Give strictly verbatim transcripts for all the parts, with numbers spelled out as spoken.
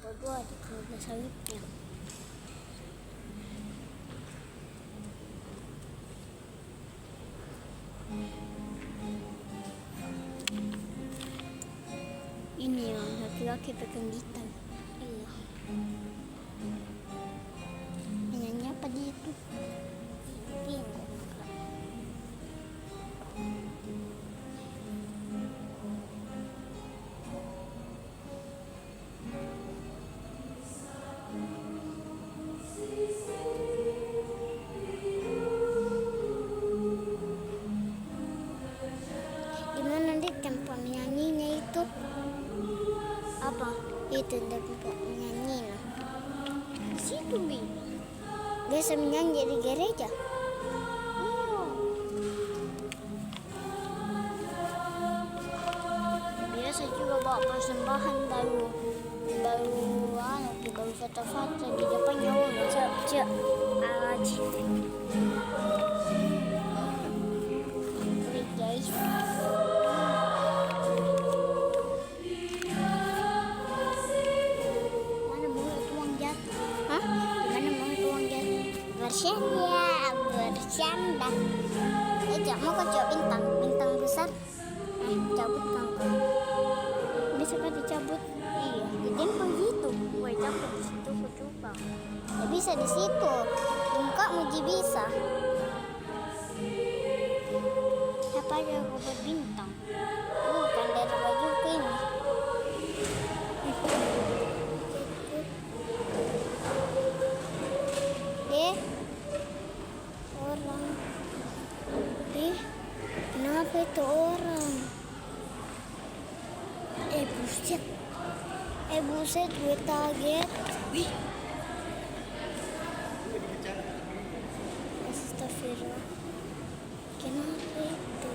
Kedua di keluarga sawitnya. Ini yang laki-laki pegang gitar. Iya. Penyanyi apa dia itu? Bingung. Di mana di tempat menyanyinya itu? Apa? Itu tempat menyanyinya. Di situ, Mi. Biasa menyanyi di gereja. Iya. Biasa juga bawa persembahan baru, baru anu, pi baru foto-foto di depannya orang. Cek, cek. Aji. Wih, guys. Mana mau itu uang jatuh? Hah? Mana mau itu uang jatuh? Bercanda, bercanda. Eh, cak, mau kau cok bintang, bintang besar? Eh, cabut kang kau. Bisa kan dicabut? Iya, jadi begitu. Woi, cabut di situ, ku coba. Ya bisa di situ. Bungka muji bisa. Siapa ada robot bintang? Bukan dari bajuku ini. Eh, orang. Eh, kenapa itu orang? Eh, buset. Eh, buset, gue kaget. Wih. Astagfirullah. Kenapa itu?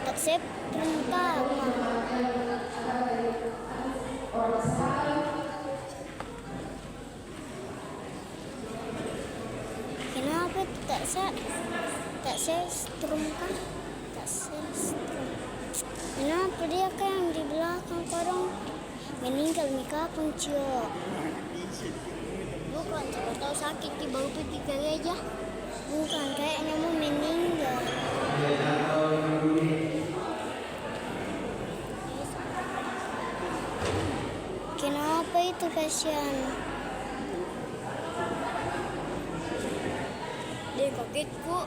Tak setrum ka apa? Kenapa itu tak se-, tak setrum ka? Tak setrum. Kenapa dia kayak yang di belakang korong? Meninggal mi kapang, Cio? Bukan, siapa tahu sakit, ki baru pergi ke gereja. Bukan, kayaknya mau meninggal. Kenapa itu, kasihan? Deh, kagetku.